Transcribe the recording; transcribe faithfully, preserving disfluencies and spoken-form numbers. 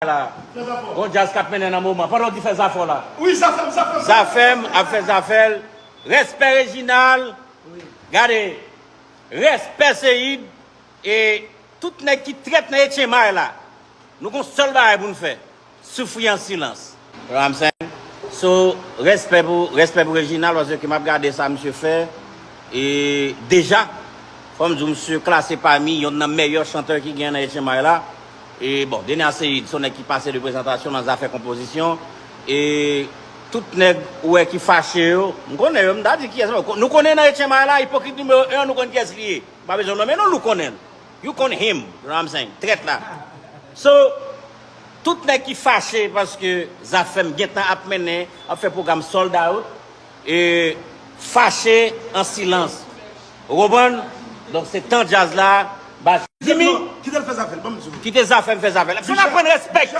la. Gon djaz k ap mennen nan moman. Pandan w di fè zafè w la. Wi, Zafèm, Zafèm. Zafèm ap fè zafè l. Respè Reginald. Gade. Respè Seyid. E tout nèg ki trèt nan Etchenmay la. Nou gon sèl bagay pou n fè. Soufri an silans. You know what I'm saying? So, respè pou, respè pou Reginald, paske m ap gade sa misye fè. E deja, fò m di w, misye klase pami yonn nan meyè chantè ki gen nan Etchenmay la. E bon, Dener Seyid, se yon nèg ki pase de prezantasyon nan zafè konpozisyon. E tout nèg ou wè ki fache yo, m konnen yo, m ta di kiyès, nou konnen nan Etchenmay la, ipokrit nimewo en, nou konn kiyès li ye. M pa bezwen nonmen non, nou konnen l. You konnen him, you know what I'm saying? Trèt la. So, tout nèg ki fache paske Zafèm gentan ap mennen, ap fè pwogram sold out, e fache an silans. Ou konprann? Donk, se tan djaz la, ba Jimmy, kite l fè zafè l, ban m di w. Kite Zafèm fè zafè l. Fò n aprann respè.